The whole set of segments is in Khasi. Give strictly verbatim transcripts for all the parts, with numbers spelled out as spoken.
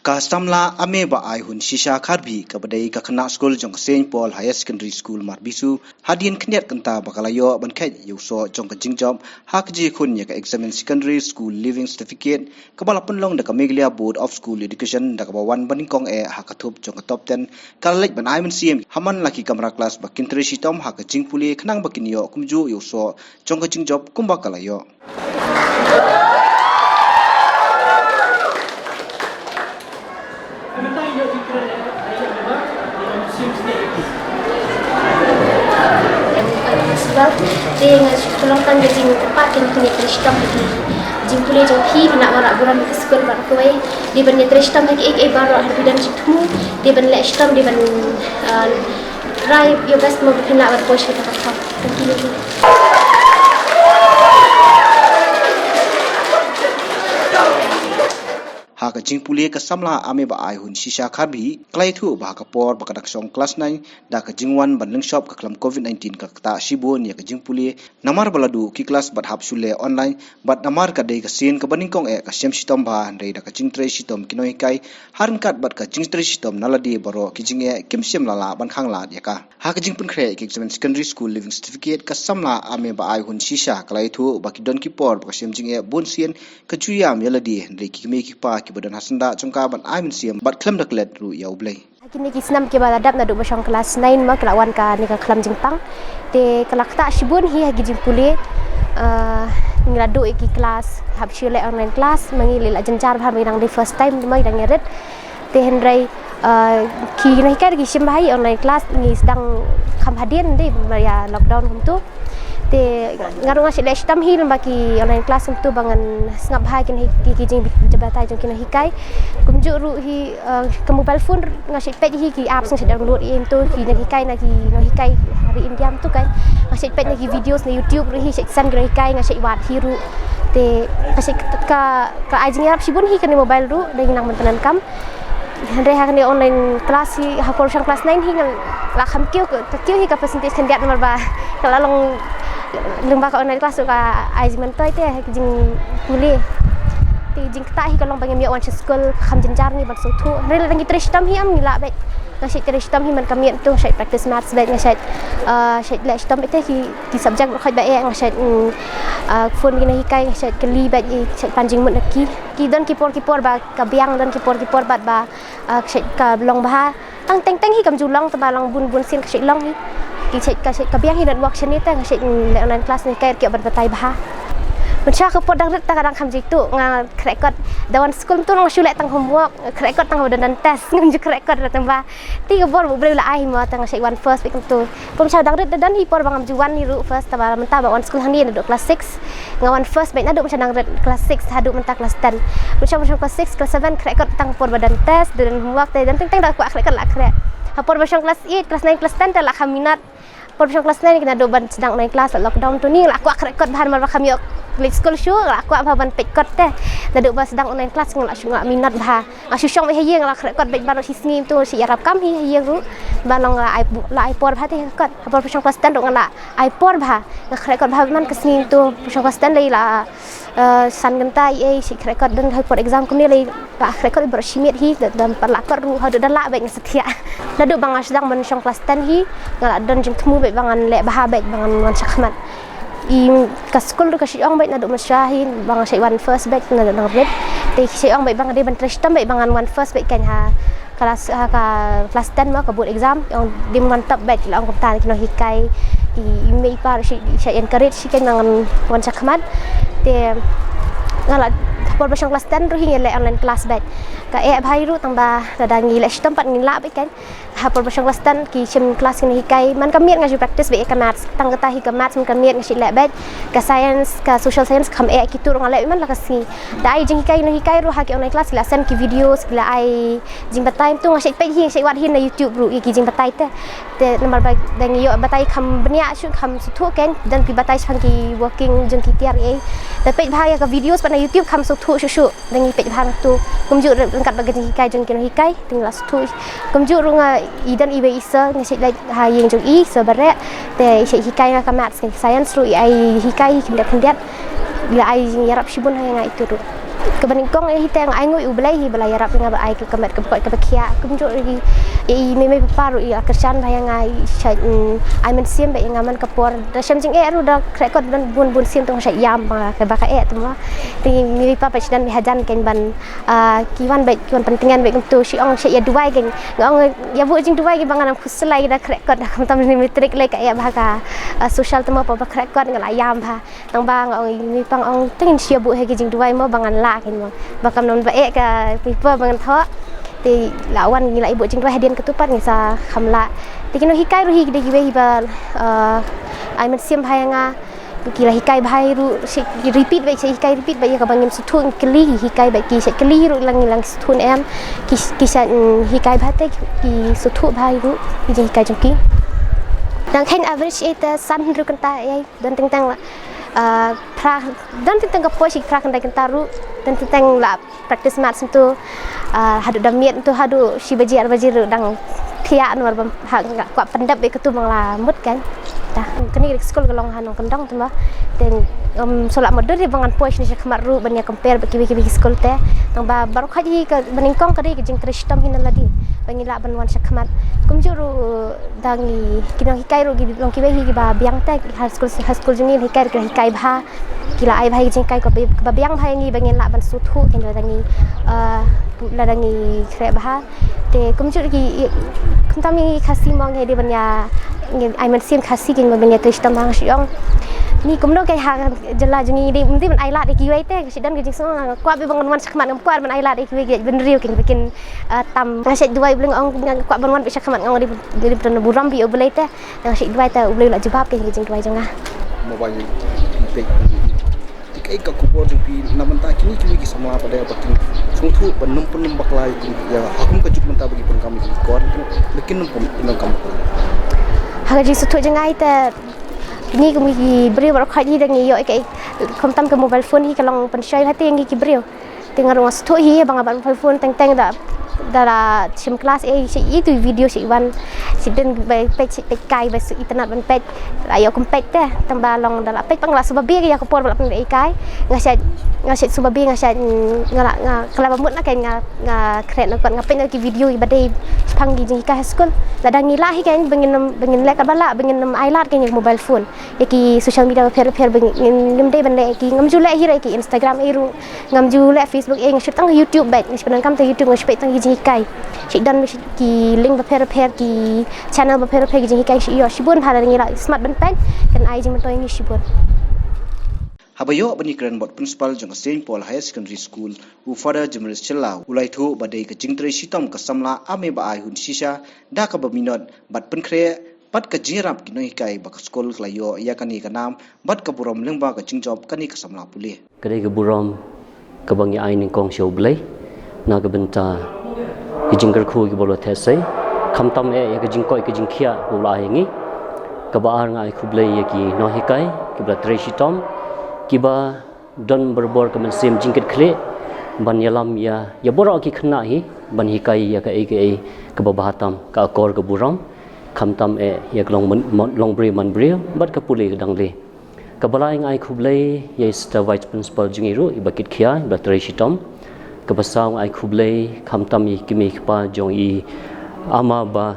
Ka samla Ame Ba Ai Hun Shisha Kharbhi, kaba dei ka khynnah skul jong ka Saint Paul Higher Secondary School Marbisu, hadien khyndiat kynta ba ka la ïoh ban kheit ïa u soh jong ka jingjop ha ka jingkhun ïa ka Examined Secondary School Leaving Certificate, kaba la pynlong da ka Meghalaya Board of School Education, da kaba wan banyngkong eh ha ka thup jong ka top ten, ka la leit ban ai mynsiem ha man la ki kamra klas ba kin trei shitom ha ka jingpule khnang ba kin ïoh kumjuh ïa u soh jong ka jingjop kumba ka la ïoh. Te nga shu long tang ka jingkyrpad ka jingtrei shitom ha ki jingpule jong phi, phi na wara buran ka skul bad kawei. Dei ban ïatrei shitom ha kiei kiei baroh, ha phi don jingthmu, dei ban leh shitom, dei ban, uh, try your best mo ba phin lah ban poi sha kata ka thaw. Thank you. Ha ka jingpule, ka samla Ame Ba Ai Hun Shisha Kharbhi ka la ïathuh ba ha ka por ba ka dang shong klas nine, da ka jingwan ban lyngshop ka khlam covid nineteen ka ktah shibun ïa ka jingpule, namar ba la duh ki klas bad hap shu leh online, bad namar ka dei ka sien kaba nyngkong eh ka shem shitom bha, hynrei da ka jingtrei shitom ki nonghikai, ha ryngkat bad ka jingtrei shitom na lade baroh ki jingeh kim shym la lah ban khanglad ïa ka. Ha ka jingpynkhreh ïa ka Examined Secondary School Leaving Certificate, ka samla Ame Ba Ai Hun Shisha ka la ïathuh ba ki don ki por ba ka shem jingeh bunsien, ka ju ïam ïa lade, hynrei ki kmie ki kpa kiba don ha syndah jong ka ban ai mynsiem bad khlem da klet ruh ïa U Blei. Ha kine ki snem kiba la dep naduh ba shong klas nine mo, ka la wan kane ka khlam jingpang. Te ka la ktah shibun hi ha ki jingpule. Ah, ngi la duh ïa ki klas, hap shu leh online class, ma ngi lei la jynjar bha, ma ngi dang dei first time mo, dang ïarit. Te hynrei, ah, ki nonghikai ki shim bha ïa online class, ngi sdang kham hadien dei ba ïa lockdown kumtu. Te nga ruh nga shait leh shitom hi lem bad ki online class kumtu ba ngan sngap bha ki, ki, ki jingbatai jong ki nonghikai. Kumjuh ruh hi, eh, ka mobile phone nga shait peit hi ki apps, nga shait download hi kumtu, ki nonghikai na ki nonghikai ha ri India kumtu kan. Nga shait peit na ki videos na YouTube ruh hi, shait send ki nonghikai, nga shait wad hi ruh. Te ka shait ka, ka ai jingïarap shibun hi kane mobile ruh, da ngi nang ban pyndonkam. Hynrei ha kane online class hi, ha por shong klas nine hi nga la kham kiew, ka kiew hi ka percentage khyndiat namar ba ka la long lyngba ka online class ruh ka ai jingmyntoi te ha ki jingpule. Te jingktah hi ka long ba ngim ïoh wan sha skul, kham jynjar ngi ban sngewthuh. Hynrei lada ngi trei shitom hi em ngi lah beit. Nga shait trei shitom hi man ka miet tu, nga shait practice maths beit, nga shait, ah, shait leh shitom beit te ki, ki subject ba khot ba eh, nga shait, mm, ah, phone ki nonghikai, nga shait kylli beit, nga shait pan jingmut na ki. Ki don ki por ki por ba ka biang, don ki por ki por bad ba, ah, ka shait ka long bha. Tang teng teng hi kam ju long, tang ba long bun bun sien ka shait long hi. Ki shait ka shait ka biang hi network shane te, nga shait, mm, leh online class ne ka ïa ban batai bha. Mynshuwa ka por dang rit te ka dang kham ju ïoh nga khreh kot. Da wan skul tu nga shu leh tang homework, khreh kot tang ba don test, ngam ju khreh kot re tang ba. Te ka bor ba U Blei u la ai hi mo, te nga shait wan first beit kumtu. Por mynshuwa dang rit da don hi por ba ngam ju wan hi ruh first, tang ba mynta ba wan skul hangne naduh klas six. Nga wan first beit naduh mynshuwa dang rit klas six haduh mynta klas ten. Mynshuwa, mynshuwa klas six, klas seven khreh kot tang por ba don test, don homework te don teng teng da kwah khreh kot la khreh. Ha por ba shong klas eight, klas nine, klas ten te la kham minot. Por ba shong klas nine ki naduh ban sdang online class, la lockdown tu ni, la kwah khreh kot bha namar ba kham ïoh leit skul shuh, la kwah bha ban peit kot te. Naduh ba sdang online class nga la shu nga minot bha. Nga shu shong beit ha ïing, la khreh kot beit baroh shi sngi tu, shi ïarap kam hi ha ïing ruh. Ba long la ai, la ai por bha te kot. Ha por ba shong klas ten ruh nga la ai por bha. Nga khreh kot bha man ka sngi tu, ba shong klas ten lei la, eh, san kynta ei ei shi khreh kot, don ha por exam kumne lei ba khreh kot baroh shi miet hi, da, da pat lah kot ruh, haduh da lah beit nga sa thiah. Naduh ba nga sdang ban shong klas ten hi, nga la don jingthmu beit ba ngan leh bha beit ba ngan wan shakhmat. I ka skul ruh ka shait ong beit naduh mynshuwa hi ba nga shait wan first beit naduh nang rit. Te ki shait ong beit ba nga dei ban trei shitom beit ba ngan wan first beit kan ha klas, ha ka klas ten mo, ka board exam. Ong dei ban wan top beit, la ong kumta ki nonghikai, ki i mei i pa ruh shait, shait encourage hi kan ba ngan wan shakhmat. Te nga la, por ba shong klas ten ruh hi nga leh online class beit. Ka eh bha hi ruh tang ba lada ngi leh shitom pat ngin lah beit kan. Ha por ba shong klas ten ki shim klas ki nonghikai, man ka miet nga ju practice beit ïa ka maths. Tang kata hi ka maths man ka miet nga shait leh beit. Ka science, ka social science kham eh, kitu ruh nga leh man la ka sngi. Da ai jinghikai nonghikai ruh ha ki online class, ki la send ki videos, ki la ai jingbatai, tu nga shait peit hi, nga shait wad hi na YouTube ruh ïa ki jingbatai te. Te namar ba da ngi ïoh batai kham bniah shuh, kham sngewthuh kan, don ki batai shaphang ki working jong ki tiar ei. Da peit bha ïa ka videos pat na YouTube kham sngewthuh shuh shuh. Da ngi peit bha na tu. Kumjuh ruh ryngkat bad ka jinghikai jong ki nonghikai, te ngi la sngewthuh. Kumjuh ruh nga, i don iwei i sir, nga shait leit ha ïing jong i, sir Bareh. Te i shait hikai nga ka maths, ka science ruh i ai hikai hi khyndiat khyndiat. I la ai jingïarap shibun ha nga itu ruh. Kaba nyngkong ïa hi te nga ai nguh ïa U Blei hi ba la ïarap ïa nga ba ai ka met kaba koit kaba khiah. Kumjuh ïa i mei mei papa ruh i la kyrshan bha ïa nga, i shait, mm, ai mynsiem bad ïa nga man ka por. Da shem jingeh ruh da khreh kot ban bun bun sien tang shait ïam ba ka ba ka eh tu ma. Te i mei mei papa shait don hajan kein ban, ah, ki wan bad ki wan pyntngen bad kumtu shi ong shait ïa duwai kein. Nga ong ïa buh jingduwai kein ba ngan ym khuslai da khreh kot da khamtam ni matric lei ka eh bha ka, ah, social tu ma ba khreh kot nga la ïam bha. Tang ba nga ong i mei pang ong te ngin shu ïa buh hi ki jingduwai mo ba ngan lah kein mo. Ba kam non ba eh ka paper ba ngan thoh. Te la wan ngi la ïa buh jingduwai hadien katu pat ngi sa kham lah. Te ki nonghikai ruh hi ki dei kiwei hi ba, eh, ai mynsiem bha ïa nga. Ki la hikai bha hi ruh shi ki repeat bad shi hikai repeat bad ïa kaba ngim sngewthuh ngi kylli hi hikai bad ki shait kylli hi ruh lang ngi lang sngewthuh em. Ki ki shait, mm, hikai bha te ki sngewthuh bha hi ruh ki jinghikai jong ki. Dang khein average ïa te san hynriew kynta ïa don teng teng la, ah, phra, don teng teng ka poi shi phra khyndai kynta ruh, don teng teng la practice maths ntu, ah, haduh da miet ntu haduh shi baje ar baje ruh dang thiah namar ba ha nga kwah pyndep ïa katu ba nga la mut kein. Ta kane ka skul ka long ha nongkyndong tang ba te, um, shu lah mut dei ba ngan poi shane sha khmat ruh ban ïa compare bad kiwei kiwei ki skul te. Tang ba baroh khoit hi kaba nyngkong ka dei ka jingtrei shitom hi na lade ba ngi lah ban wan sha khmat. Kumjuh ruh da ngi ki nonghikai ruh ki long kiwei hi kiba biang te ha skul, ha skul jong ngi hikai ruh ki hikai bha. Ki la ai bha ïa ki jinghikai kaba, kaba biang bha ïa ngi ba ngin lah ban sngewthuh kein lada ngi, ah, lada ngi khreh bha. Te kumjuh ki, i, khamtam ïa ngi Khasi mo ngi dei ban ïa, ngi ai mynsiem Khasi kein ba ban ïa trei shitom ba nga shu ong. Ngi kumno kein ha jylla jong ngi dei, ym dei ban ai lad ïa kiwei te, shait don ka jingsngew nga kwah bha ba ngan wan sha khmat ngam kwah ban ai lad ïa kiwei ki jaitbynriew kein ba kin, ah, tam. Nga shait duwai U Blei nga ong nga kwah ban wan bha sha khmat nga ong dei, dei ban burom bha ïa U Blei te. Nga shait duwai te U Blei u la jubab kein ki jingduwai jong nga. Mo ba ngi peit. Te kaei ka khubor jong phi na bynta kine kiwei ki samla ba dei ba kin sngewthuh ban ym pynlong bakla ïa ki, ïa ha kum ka juk mynta ba ki pyndonkam ïa ki kor, ba kin ym pyndonkam bakla. Ha ka jingsngewthuh jong nga te kine kum ki briew baroh khoit hi da ngi ïoh ïa kaei khamtam ka mobile phone hi ka long pynshoi bha te ïa ngi ki briew. Te nga ruh nga sngewthuh hi ba nga bat mobile phone teng teng da, da la shim klas eh shi ïa tu video shi wan shi dang ba peit shi peit kai ba shu itynnad ban peit. La ïoh kum peit te tang ba long da la peit pang la shu babe ïa ka por ba la pynlong kai. Nga shait, nga shait shu babe nga shait, mm, nga la nga khlem ba mut na kein nga, nga khreh na kot nga peit na ki video ba dei shaphang ki jinghikai ha skul. Lada ngi lah hi kein ba ngin ym, ba ngin leh katba lah ba ngin ym ai lad kein ïa ka mobile phone. Ïa ki social media bapher bapher ba ngim, ngim dei ban leh ïa ki, ngam ju leh hi ruh ïa ki Instagram ei ruh, ngam ju leh Facebook ei, nga shu tang YouTube bad nga shu pyndonkam tang YouTube, nga shu peit tang ki jinghikai. Shait don ki link bapher bapher, ki channel bapher bapher, ki jinghikai shu ïoh shibun bha lada ngi la smat ban peit, kan ai jingmyntoi ïa ngi shibun. Haba ïoh ban ïakren bad Principal jong ka Saint Paul Higher Secondary School, u Father Jemris Shylla u la ïathuh ba dei ka jingtrei shitom ka samla Ame Ba Aihun shisha da kaba minot bad pynkhreh bad ka jingïarap ki nonghikai ba ka skul ka la ïoh ïa kane ka nam bad ka burom lyngba ka jingjop kane ka samla pule. Ka dei ka burom kaba ngi ai nyngkong sha U Blei na ka bynta ki jingkyrkhu kiba la theh sei, khamtam eh ïa ka jingkoit ka jingkhiah ba u la ai ïa ngi. Kaba ar nga ai khublei ïa ki nonghikai kiba la trei shitom, kiba don barabor ka mynsiem jingkitkhlieh ban ïalam ïa, ïa baroh ki khynnah hi ban hikai ïa kaei kaei kaba bha tam, ka akor ka burom, khamtam eh ïa ka long man, man, long briew man briew bad ka pule ka dang leh. Kaba lai nga ai khublei ïa i Sister Vice Principal jong ngi ruh, i Bah Kitkhia, i ba trei shitom. Kaba saw nga ai khublei khamtam ïa ki mei ki pa jong i Ama Ba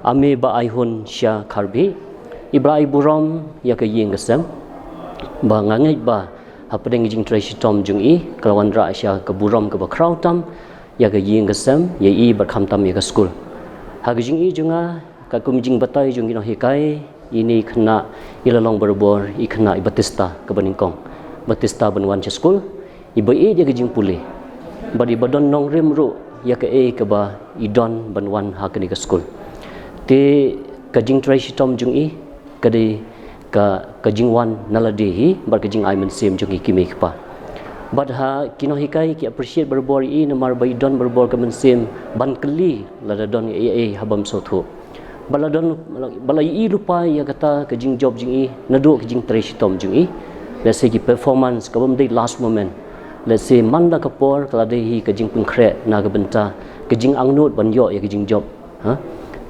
Ame Ba Aihun sha Kharbih, i ba la ai burom ïa ka ïing ka sem. Ba nga ngeit ba hapdeng ka jingtrei shitom jong i ka la wanrah sha ka burom kaba khraw tam ïa ka ïing ka sem, ïa i bad khamtam ïa ka skul. Ha ka jingïohi jong nga, ka kum jingbatai jong ki nonghikai, ine i khynnah i la long barabor i khynnah i Batista kaba nyngkong. Batista ban wan sha skul, i ba ïeit ïa ka jingpule. Bad i ba don nongrim ruh ïa kaei kaba i don ban wan ha kane ka skul. Te ka jingtrei shitom jong i ka dei ka, ka jingwan na lade hi bad ka jingai mynsiem jong i ki mei ki pa. Bad ha ki nonghikai ki appreciate barabor i namar ba i don barabor ka mynsiem ban kylli lada don ei ei ha bym sngewthuh. Ba la don, ba la i lypa ïa kata ka jingjop jong i naduh ka jingtrei shitom jong i. Let's say ki performance ka bym dei last moment. Let's say man la ka por ka la dei hi ka jingpynkhreh na ka bynta ka jingangnud ban ïoh ïa ka jingjop. Ha?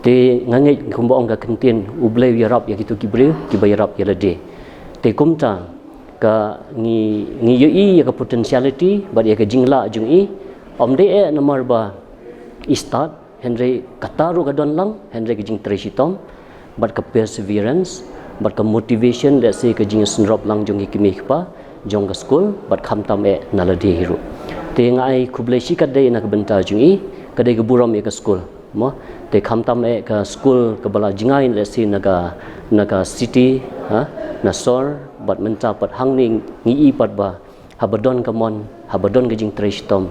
Te nga ngeit kumba ong ka kyntien, U Blei u ïarap ïa kito ki briew kiba ïarap ïa lade. Te kumta ka ngi ngi ïohi ïa ka potentiality bad ïa ka jinglah jong i, ym dei eh namar ba i stad, hynrei kata ruh ka don lang, hynrei ka jingtrei shitom bad ka perseverance bad ka motivation, lehse ka jingsngewrop lang jong ki kmie ki kpa jong ka skul bad khamtam eh na lade hi ruh. Te nga ai khublei shikatdei na ka bynta jong i, ka dei ka burom ïa ka skul. Mo, te khamtam eh ka skul kaba la jngai lehse na ka, na ka city, ha, na sor, bad mynta pat hangne ngi i pat ba haba don ka mon, haba don ka jingtrei shitom,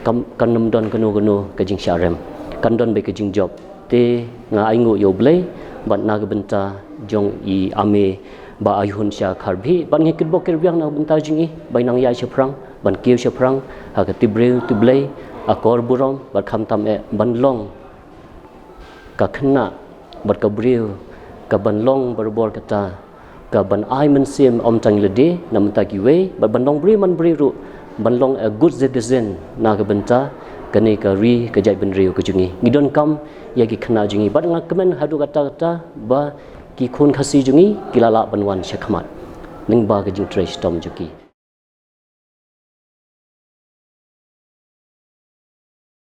kam, kan ym don kano kano ka jingshah rem, kan don beit ka jingjop. Te nga ainguh ïa U Blei bad na ka bynta jong i A M E Bah Aihun Sha Kharbhih, bad ngi kitbok kitrwiang na ka bynta jong i ba i nang ïaid shaphrang, ban kiew shaphrang ha ka tipbriew tipblei, akor burom, bad khamtam eh ban long ka khynnah bad ka briew kaban long barabor kata, kaban ai mynsiem ym tang ïa lade, na bynta kiwei, bad ban long briew man briew ruh, ban long a good citizen na ka bynta kane ka ri ka jaitbynriew ka jong ngi. Ngi donkam ïa ki khynnah jong ngi, bad nga kmen haduh katta katta ba ki khun Khasi jong ngi ki la lah ban wan shakhmat lyngba ka jingtrei shitom jong ki.